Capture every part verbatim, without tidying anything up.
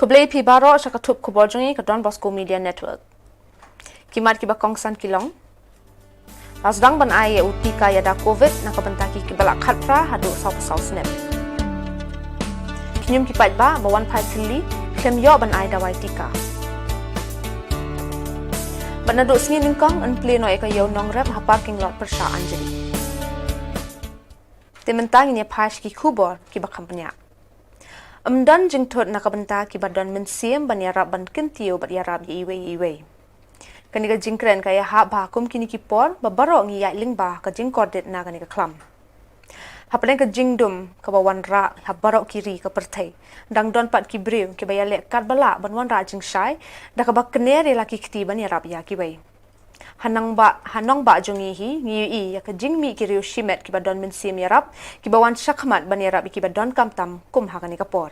Khublei phi baroh sha ka thup khubor jong ngi ka Don Bosco Media Network. Ki mat kiba kongsan ki long: La sdang ban ai ïa u tika ïada covid na ka bynta ki kiba la khatphra haduh sawphew saw snem. Ki nium ki paidbah ba wan phai thylli khlem ïoh ban ai dawai tika. Bad naduh sngi nyngkong yn plie noh ïa ka ïew nongrep ha parking lot pyrshah Anjali. Te mynta ngin ïa phai sha ki khubor kiba kham bniah. Ym don jingthut na ka bynta kiba don mynsiem ban ïarap ban kyntiew bad ïarap ïa iwei ïa iwei. Kane ka jingkren ka ïahap bha kum kine ki por ba baroh ngi ïaid lyngba ka jingkordit na kane ka khlam. Hapdeng ka jingdum kaba wanrah ha baroh ki ri ka pyrthei, dang don pat ki briew kiba ïaleh katba lah ban wanrah jingshai da kaba kner ïa la ki kti ban ïarap ïa kiwei. Ha nongbah, ha nongbah jong ngi hi, ngi ïohi ïa ka jingmih ki riew shimet kiba don mynsiem ïarap, kiba wan shakhmat ban ïarap ïa kiba donkam tam kum ha kane ka por.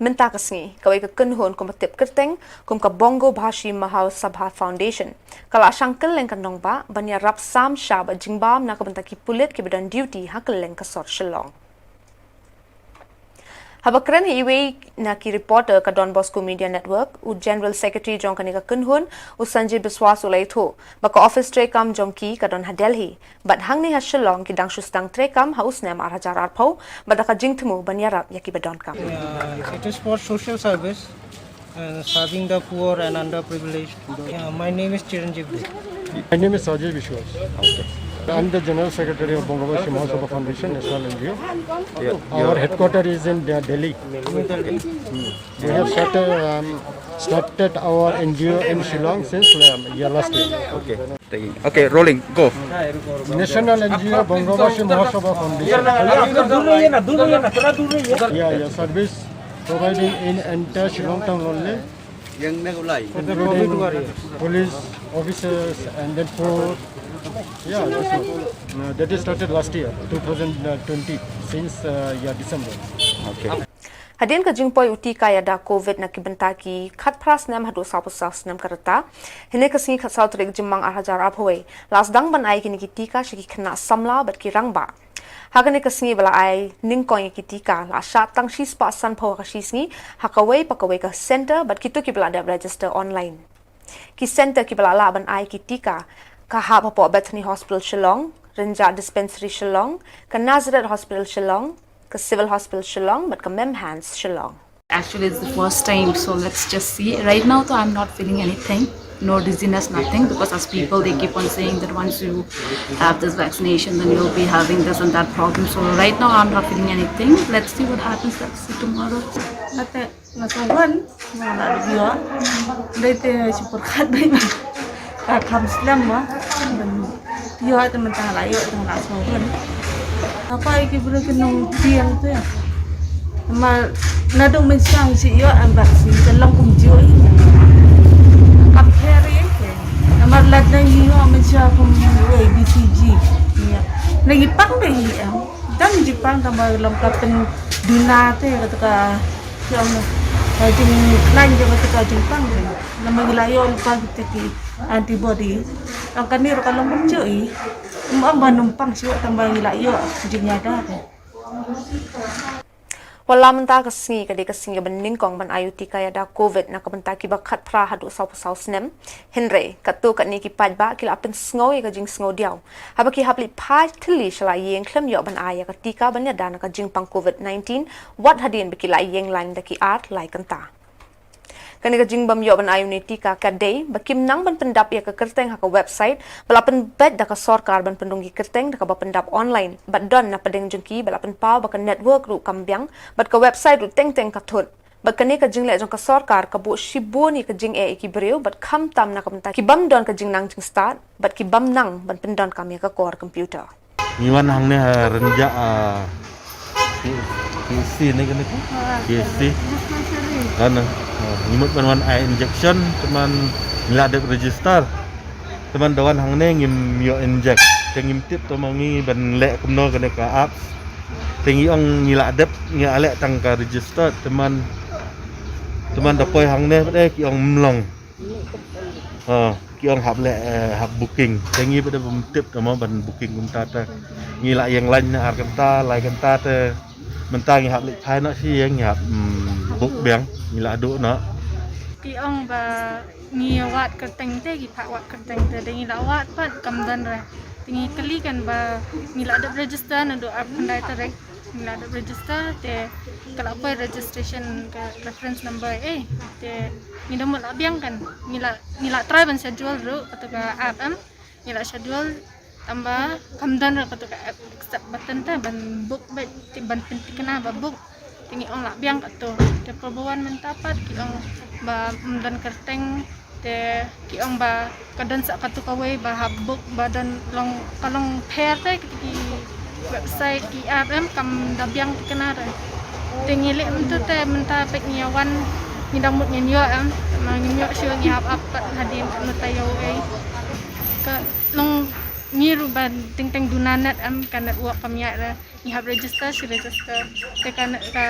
Mynta ka sngi, kawei ka kynhun kumba tip kyrteng kum ka Bongo Bhashi Mahasabha Foundation ka la shang kylleng ka nongbah ban ïarap sam shah bad jingbam na ka bynta ki pulit kiba don duty ha kylleng ka sor Shillong. Haba kren ha iwei na ki reporter ka Don Bosco Media Network, u General Secretary jong kane ka kynhun, u Sanjay Biswas, u la ïathuh ba ka office treikam jong ki ka don ha Delhi, bad hangne ha Shillong ki dang shu sdang treikam ha u snem ar hajar arphew bad da ka jingthmu ban ïarap ïa kiba donkam. Uh, it is for social service and serving the poor and underprivileged. Yeah, my name is Chiranjeev Dey. My name is Sanjay Biswas. Okay. I'm the General Secretary of Bongo Bhashi Mahasabha Foundation, National N G O. Yeah, our headquarter is in uh, Delhi. New Delhi. We have started, um, started our N G O in Shillong since um, year last year. Okay. Okay, rolling, go. National N G O Bongo Bhashi Mahasabha Foundation. Yeah, yeah, service providing in entire Shillong town only. Including police officers and then food. Yeah, that's all. Uh, that is started last year, two thousand twenty, since uh, yeah, December. Okay. Hadien ka jingpoi u tika ïada covid na ki bynta ki khatphra snem haduh sawphew saw snem ka rta, hynne ka sngi khatsaw tarik Jymmang ar hajar arphew wei, la sdang ban ai kine ki tika sha ki khynnah samla bad ki rangbah. Ha kane ka sngi ba la ai nyngkong ïa ki tika, la shah tang shispah sanphew ha ka shisngi ha kawei pa kawei ka center bad kito kiba la dep register online. Ki center kiba la lah ban ai ki tika ka hap hapoh Bethany Hospital Shillong, Rynjah Dispensary Shillong, ka Nazareth Hospital Shillong, ka Civil Hospital Shillong bad ka Mem Hans Shillong. Actually, it's the first time, so let's just see. Right now, though, I'm not feeling anything, no dizziness, nothing, because as people, they keep on saying that once you have this vaccination, then you'll be having this and that problem. So right now, I'm not feeling anything. Let's see what happens. Let's see tomorrow. Nga sngewbha ba nga la dep ïoh. Dei te shu pyrkhat dei ba ka kham slem ba ban ïoh te mynta nga la ïoh te nga la sngewbha. Nga kwah ïa ki briew ki nongpdiang te. Namar naduh mynshuwa ngi shu ïoh em vaccine te long kumjuh hi. Kam pher ïa te. Namar lada ngi ïoh mynshuwa kum ïoh B C G. Ïa. Na ngi pang dei hi em. Dang ngi pang tang ba long ka pynduna te kata ka Ka jingkhlaiñ jong kata ka jingpang. Namar ngi la ïoh lypa kita ki antibody. Tang kane ruh ka long kumjuh i. Ym ong ba nym pang shuh tang ba ngi la ïoh jingïada te. Wat la mynta ka sngi ka dei ka sngi kaba nyngkong ban ai u tika ïada covid na ka bynta kiba khatphra haduh sawphew saw snem. Hynrei katto katne ki paidbah ki la pynsngew ïa ka jingsngew diaw haba ki hap leit phai thylli sha la ïing khlem ïoh ban ai ïa ka tika ban ïada na ka jingpang covid nineteen, wat hadien ba ki la ïeng lain da ki ar lai kynta. Kane ka jingbym ïoh ban ai une u tika ka dei ba kim nang ban pyndap ïa ka kyrteng ha ka website ba la pynbeit da ka sorkar ban pynrung ki kyrteng da kaba pyndap online, bad don na pdeng jong ki ba la pynpaw ba ka network ruh kam biang bad ka website ruh teng teng ka thut. Bad kane ka jingleh jong ka sorkar ka buh shibun ïa ka jingeh ïa ki briew bad khamtam na ka bynta ki bym don ka jingnang jingstad bad ki bym nang ban pyndonkam ïa ka kor computer. Ngi wan hangne ha Rynjah, ah, K-, K S C ne kane ko? K S C. Kan, ah, ngi mut ban wan ai injection, te man ngi la dep register. Te man da wan hangne ngim ïoh inject. Te ngim tip te ma ngi ban leh kumno kane ka apps. Te ngi ong ngi la dep, ngi la leh tang ka register, te man, te man da poi hangne pat eh ki ong mlong. Ha, ki ong hap leh, eh, hap booking. Te ngi pat eh bym tip te ma ban booking kumta te. Ngi la ïeng lain ar kynta, lai kynta te. Mynta ngi hap leit phai noh shi ïeng, ngi hap, mm, Buk biang, ngi la duh noh. Ki ong ba ngi wad kyrteng te, ki phah wad kyrteng te, te ngi la wad pat kam don re. Te ngi kylli kan ba ngi la dep register naduh arphew khyndai tarik. Ngi la dep register te ka la poi registration ka reference number, eh, te ngi da mut la biang kan. Ngi la, ngi la try ban schedule ruh katu ka app em. Ngi la schedule tang ba kam don re katu ka app accept button te ban book ba, te ban pynthikna ba book. Te ngi ong la biang katu. Te pyrba wan mynta pat ki ong ba ym don kyrteng. Te ki ong ba ka don sa katu kawei ba hap book ba don long, ka long pher te ki website ki app em kam da biang thikna re. Te ngi leh mynta te mynta peit ngi wan, ngi da mut ngin ïoh em. Ma ngim ïoh shuh ngi hap ap pat hadien mynta ïoh ei. Ka long ngi ruh ba teng teng duna net em, ka network kam ïaid re. Ngi hap register shi register. Te ka, ka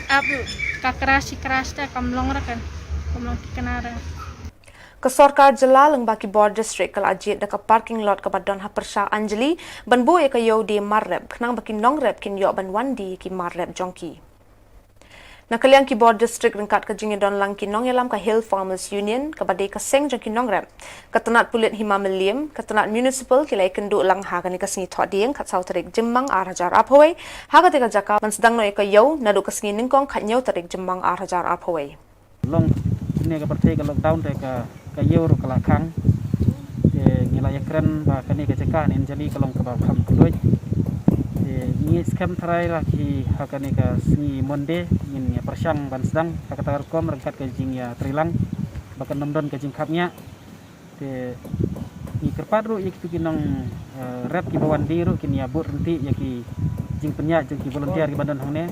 app ruh ka crash shi crash te kam long re kan. Kam long thikna re. Ka sorkar jylla lyngba ki bor district ka la jied da ka parking lot kaba don ha pyrshah Anjali ban buh ïa ka ïew die mar rep khnang ba ki nongrep kin ïoh ban wan die ïa ki mar rep jong ki. Na ka liang ki bor district ryngkat ka jingïadon lang ki nongïalam ka Hill Farmers Union kaba dei ka seng jong ki nongrep, ka tnat pulit Hima Mylliem, ka tnat municipal ki la ïakynduh lang ha kane ka sngi Thohdieng khatsaw tarik Jymmang ar hajar arphew wei ha kata ka jaka ban sdang noh ïa ka ïew naduh ka sngi Nyngkong khathynñiew tarik Jymmang ar hajar arphew wei. Long kane ka pyrthei ka lockdown te ka, ka ïew ruh ka la khang. Te ngi la ïakren ba kane ka jaka ha Anjali ka long kaba kham kylluid. Te ngi skhem tharai la ki ha kane ka sngi Monday ngin ïa pyrshang ban sdang ha kata ka rukom ryngkat ka jingïatreilang ba kan ym don ka jingkhapngiah. Te ngi kyrpad ruh ïa kitu ki nong, eh, rep kiba wan die ruh kin ïa bud ryntih ïa ki jingpynïaid jong ki volunteer kiba don hangne.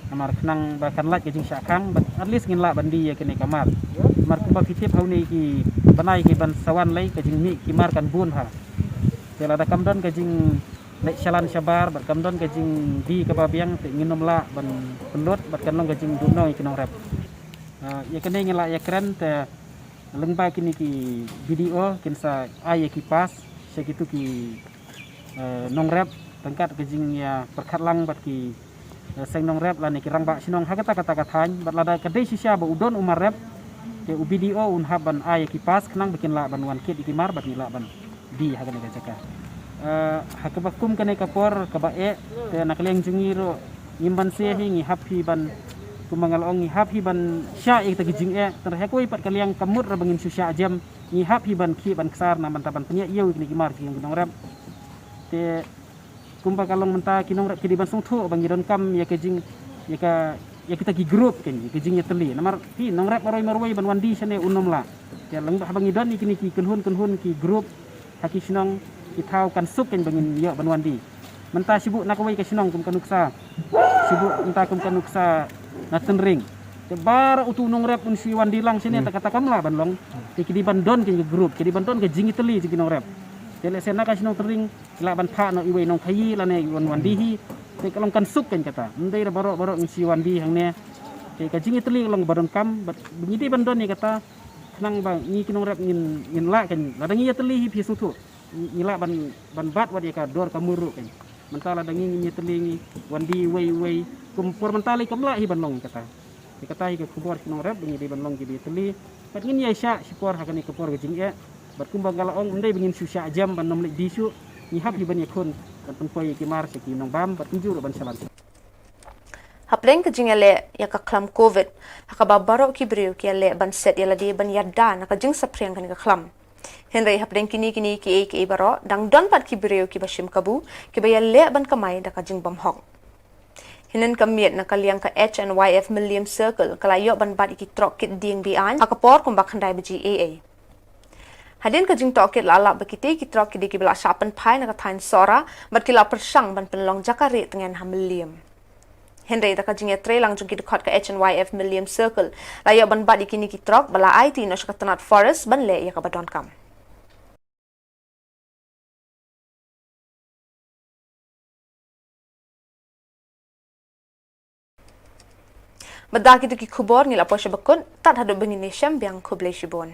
Namar khnang ba kan lait ka jingshah khang bad at least ngin lah ban die ïa kine ki mar. Namar kumba phi tip ha une ki bnai ki ban sa wan lei ka jingmih ki mar kan bun bha. Te lada kam don ka jingleit shalan shabar bad kam don ka jingdie kaba biang te ngin ym lah ban pynlut bad kan long ka jingduhnong ïa ki nongrep. Eh, ïa kane ngi la ïakren te lyngba kine ki B D O kin sa ai ïa ki pass sha kitu ki, eh, nongrep ryngkat ka jingïapyrkhat lang bad ki, eh, seng nongrep lane ki rangbah shnong ha kata kata ka thaiñ bad lada ka dei shisha ba u don u mar rep te u B D O un hap ban ai ïa ki pass khnang ba kin lah ban wan kit ïa ki mar bad ngi lah ban die ha kane ka jaka. Eh, ha kaba kum kane ka por kaba eh te na ka liang jong ngi ruh ngim banse hi, ngi hap hi ban, kumba nga la ong, ngi hap hi ban shah ïa kita ki jingeh. Tang ha kawei pat ka liang kam mut re ba ngin shu shah jem, ngi hap hi ban khih ban ksar na bynta ban pynïaid ïew ïa kine ki mar jong ki nongrep. Te kumba ka long mynta ki nongrep ki dei ban sngewthuh ba ngi donkam ïa ka jing, ïa ka, ïa kita ki group kein, ïa ka jingïatylli. Namar phi nongrep marwei marwei ban wan die shane un ym lah. Te lada haba ngi don ïa kine ki kynhun kynhun ki group ha ki shnong ki thaw kan suk kein ba ngin ïoh ban wan die. Mynta shibun na kawei ka shnong kum ka nuksa, shibun mynta kum ka nuksa na Tynring. Te baroh utu u nongrep un shu wan die lang shane, hmm, te kata kam lah ban long. Te ki dei ban don ka group, ki dei ban don ka jingïatylli jong ki nongrep. Te lehse na ka shnong Tynring ki lah ban phah noh iwei i nongkhaïi lane iwei i wan die hi. Te ka long kan suk kein kata. Ym dei re baroh baroh ngin shu wan die hangne. Te ka jingïatylli ka long ba donkam, bad ngi dei ban don ïa kata. Khnang ba ngi ki nongrep ngin, ngin lah kein, lada ngi ïatylli hi phi sngewthuh. Ngi, ngi lah ban, ban bat wat ïa ka dor ka mur ruh kein. Mynta lada ngi ngim ïatylli ngi wan die iwei iwei. Kum por mynta lei kam lah hi ban long kata. Te kata hi ka khubor ki nongrep ba ngi dei ban long kiba ïatylli. Bad ngin ïa shah shipor ha kane ka por ka jingeh. Bad kumba nga la ong ym dei ba ngin shu shah jem ban ym leit die shuh. Ngi hap hi ban ïakhun ban pynpoi ïa ki mar sha ki nongbam bad kumjuh ruh ban shalan. Hapdeng ka jingïaleh ïa ka khlam covid, ha kaba baroh ki briew ki ïaleh ban set ïalade ban ïada na ka jingsaphriang kane ka khlam. Hynrei hapdeng kine kine kiei kiei baroh, dang don pat ki briew kiba shim kabu, kiba ïaleh ban kamai da ka jingbymhok. Hynnin ka miet na ka liang ka H N Y F Mylliem Circle, ka la ïoh ban bat ïa ki trok kit dieng be-aiñ ha ka por kumba khyndai baje eiei. Hadien ka jingtohkit la lap ba kitei ki trok ki dei kiba la shah pynphai na ka thaiñ Sohra, bad ki la pyrshang ban pynlong jaka rieh tngen ha Mylliem. Hynrei da ka jingïatreilang jong ki dkhot ka H N Y F Mylliem Circle, la ïoh ban bat ïa kine ki trok, bad la aiti noh sha ka tnat Forest ban leh ïa kaba donkam. Bad da kitu ki khubor ngi la poi sha bakut, tad haduh ba ngin ïashem biang, khublei shibun.